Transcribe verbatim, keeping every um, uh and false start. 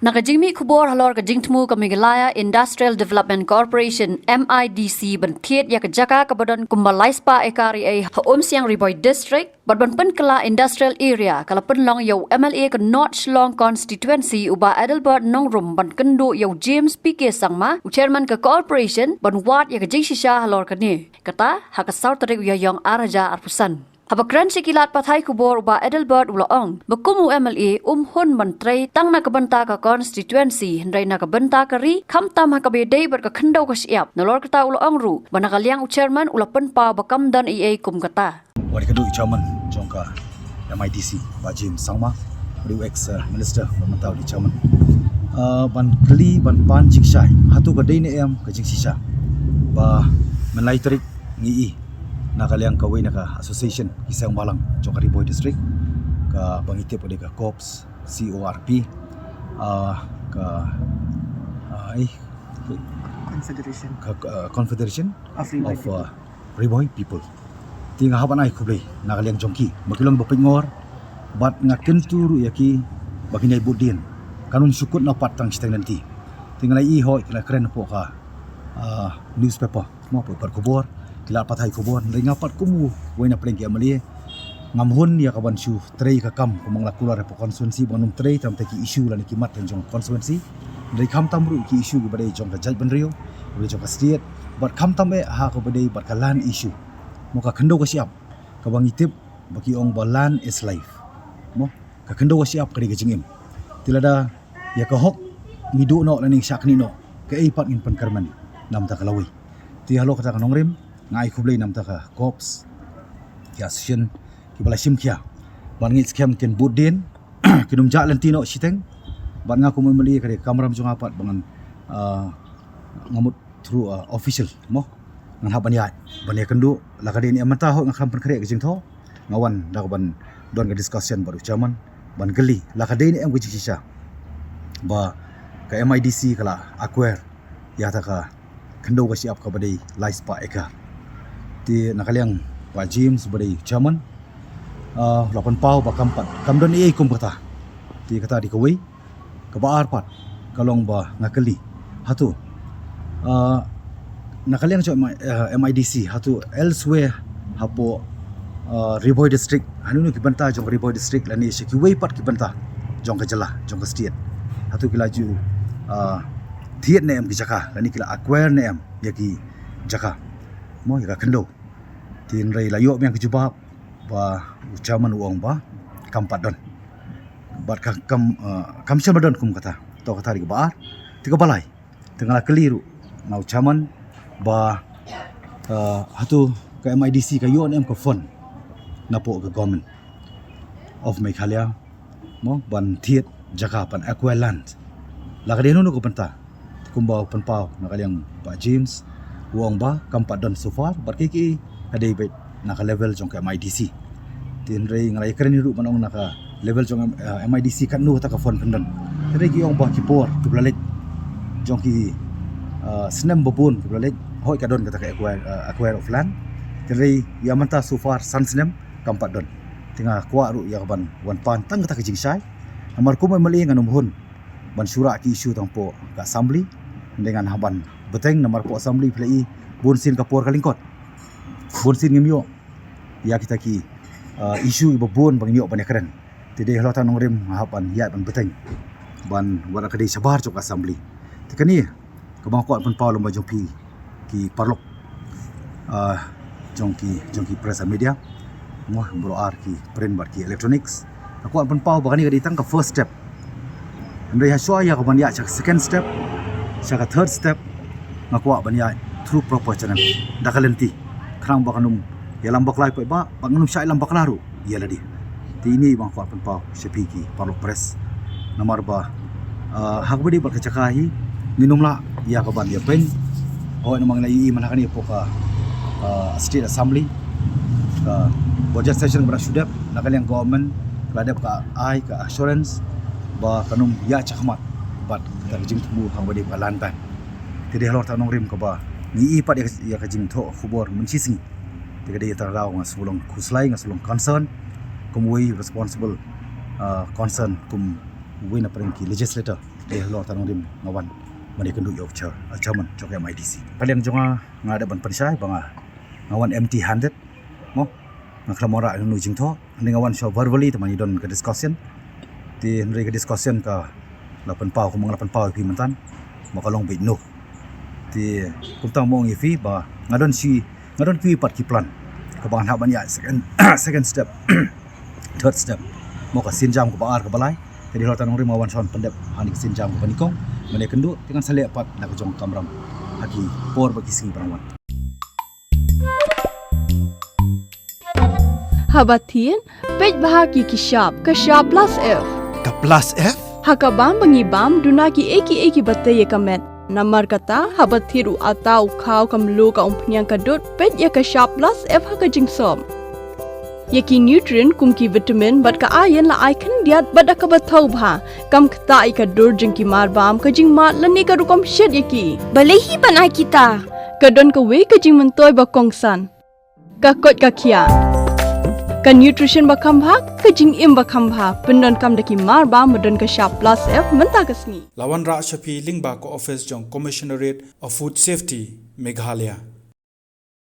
Na ka jingmih khubor halor ka jingthmu ka Meghalaya Industrial Development Corporation, M I D C, ban thied ïa ka jaka kaba don kumba lai spah ekar ei ha Umsiang Ri Bhoi District bad ban pynkylla industrial area, ka la pynlong ïa u M L A ka North Shillong Constituency, u Bah Adelbert Nongrum, ban kynduh ïa u James P K Sangma, u chairman ka corporation, ban wad ïa ka jingshisha halor kane. Kata ha ka saw tarik u Ïaïong ar hajar arphew san. Haba kren sha ki lad pathai khubor, u Bah Adelbert u la ong ba kum u M L A um hun ban trei tang na ka bynta ka constituency, hynrei na ka bynta ka ri, khamtam ha kaba ïadei bad ka khyndew ka shyiap. Nalor kata u la ong ruh ba na ka liang u chairman u la pynpaw ba kam don ei ei kum kata. Wat ïakynduh ïa u chairman jong ka M I D C, Bah James Sangma, u dei u ex, uh, minister, bad mynta u dei chairman. Uh, ban kylli, ban pan jingshai, hato ka dei ne em ka jingshisha ba mynlai tarik ngi i na ka liang kawei na ka association ki seng balang jong ka Ri Bhoi District, kaba ngi tip ka dei ka CORPS, C O R P, uh, ka, uh, eh, Confederation. Ka, uh, Confederation of, uh, Ri Bhoi People. Te nga hap ban ai khublei na ka liang jong ki ba ki long ba pynngor, bad nga kyntu ruh ïa ki ba kin ïai bud dien. Kan ym shu kut na pat tang shiteng lynti. Te nga la i hoi, ki la kren hapoh ka, ah, newspaper, mo, paper khubor, ki la pathai khubor. Hynrei nga pat kum uwei na pdeng ki M L A, ngam hun ïa ka ban shu trei ka kam kumba nga la kular hapoh constituency, ba ngam trei tang ïa ki issue lane ki mat jong constituency. Hynrei khamtam ruh ki issue kiba dei jong ka jaitbynriew, kiba dei jong ka state, bad khamtam eh ha kaba dei bad ka land issue, mo, ka khyndew ka shyiap, kaba ngi tip ba ki ong ba land is life, mo, ka khyndew ka shyiap ka dei ka jingim. Te lada ïa ka hok ngi duh noh lane ngi shah knieh noh, kaei pat ngin pynkyrmen na ka bynta ka lawei? Te halor kata ka nongrim nga ai khublei na ka bynta ka CORPS, ki association kiba la shim khia, bad ngi skhem kin bud dien, kin ym jah lynti noh shiteng. Bad nga kum u M L A ka dei ka kamram jong nga pat ba ngan, ah, nga mut through, ah, official, mo, ngan hap ban ïaid ban ïakynduh. La ka dei ne em mynta, hoi, nga khlem pynkhreh ka jingthoh, nga wan da ka ban don ka discussion bad u chairman, ban kylli la ka dei ne em ka jingshisha ba ka M I D C ka la acquire ïa kata ka khyndew ka shyiap kaba dei lai spah ekar. Te na ka liang Bah James ba dei chairman, ah, la pynpaw ba kam pat, kam don ei ei kum kata. Te kata dei kawei. Kaba ar pat ka long ba nga kylli, hato, ah, na ka liang jong, ah, M I D C, hato elsewhere hapoh, ah, Ri Bhoi District, ha kino kino ki bynta jong Ri Bhoi District lane sha kiwei pat ki bynta jong ka jylla, jong ka state, hato ki la ju, ah, thied ne em ki jaka lane ki la acquire ne em ïa ki jaka, mo, ïa ka khyndew? Te hynrei la ïoh biang ka jubab ba u chairman u ong ba kam pat don. Bad ka kam, ah, kam shym la don kum kata. To, kata dei kaba ar. Te kaba lai, te nga la kylli ruh na u chairman ba, ah, hato ka M I D C ka ïoh ne em ka fund napoh ka Government of Meghalaya, mo, ban thied jaka, ban acquire land? La ka dei hano hano ka bynta? Kumba u pynpaw na ka liang Bah James, u ong ba kam pat don so far, bad kiei kiei ka dei beit na ka level jong ka M I D C. Te hynrei nga la ïakren hi ruh ban ong na ka level jong, eh, M I D C katno kata ka fund kan don. Hynrei ki ong ba ki por kiba la leit, jong ki, eh, snem ba bun kiba la leit, hoi, ka don kata ka acquire, eh, acquire of land. Hynrei ïa mynta so far san snem kam pat don. Te nga kwah ruh ïa ka ban wan pan tang kata ka jingshai. Namar kum u M L A ngan ym hun ban shu rah ki issue tang hapoh ka assembly. Hynrei ngan hap ban bteng namar hapoh assembly phi la i bun sien ka por ka lyngkot, bun sien ngim ïoh ïa kita ki, ah, issue kiba bun ba ngin ïoh ban ïakren. Te dei halor kata ka nongrim nga hap ban ïaid ban bteng ban wad ka dei shabar jong ka assembly. Te kane kaba nga kwah pynpaw lem bad jong phi ki paralok, ah, jong ki, jong ki press and media, mo, baroh ar, ki print bad ki electronics. Nga kwah pynpaw ba kane ka dei tang ka first step. Hynrei ha shuwa ïa ka ban ïaid sha ka second step, sha ka third step, nga kwah ban ïaid through proper channel, da ka lynti. Khnang ba kan ym ïalam bakla ïa paidbah, ba kan ym shah ïalam bakla ruh ïa lade. Te ine i ba nga kwah pynpaw sha phi ki paralok press. Namar ba, ah, ha kaba ïadei bad ka jaka hi, ngin ym lah ïa ka ban ïa pyn. Hooid, namar ngi la ïohi mynta hangne hapoh ka, ah, State Assembly, ka budget session kaba la shu dep, na ka liang government ka la dep ka ai ka assurance ba kan ym ïaid shakhmat bad kata ka jingthmu ha kaba ïadei bad ka land bank. Te dei halor kata ka nongrim kaba ngi ïohi pat ïa ka, ïa ka jingthoh khubor mynshisngi. Te ka dei kata ka daw nga sngewlong khuslai, nga sngewlong concern kum uwei u responsible, ah, concern kum uwei na pdeng ki legislator. Te halor ta nongrim nga wan ban ïakynduh ïa u chair, u chairman jong ka M I D C. Ka liang jong nga nga dei ban pynshai ba nga, nga wan empty handed. Mo, nga khlem wanrah ïa u jingthoh. Hynrei nga wan shuwa verbally, te mynta ngi don ka discussion. Te hynrei ka discussion ka la pynpaw, kumba nga la pynpaw ïa phi mynta, ba ka long beit noh. Te kumta mo, ong ïa phi ba nga don shi, nga don kiwei pat ki plan kaba ngan hap ban ïaid, second, second step, third step. Mo, ka sienjam kaba ar, kaba lai. Te halor ta nongrim nga wan shuwa pyndep ha kane ka sienjam kaba nyngkong ban ïakynduh, te ngan sa leh pat da ka jong ka kamram ha ki por bad ki sngi ba nang wan. Haba thied, peit bha ïa ki shap, ka shap plus F. Ka plus F? Ha ka bam ba ngi bam, duna kiei kiei kiba tei ïa ka met. Namar kata, haba thied u atta, u khaw, ka mluh, ka umphniang, ka dud, peit ïa ka shap plus F ha ka jingsop. Ïa ki nutrient kum ki vitamin bad ka iron la ai khyndiat bad da kaba thaw bha, kam ktah ïa ka dur jong ki marbam, ka jingmad lane ka rukom shet ïa ki. Balei hi ban ai kita? Ka don kawei ka jingmyntoi ba kongsan. Ka koit ka khiah. Ka nutrition ba kham bha, ka jingim ba kham bha, pyndonkam da ki marbam ba don ka shap plus F mynta ka sngi. La wanrah sha phi lyngba ka office jong Commissionerate of Food Safety, Meghalaya.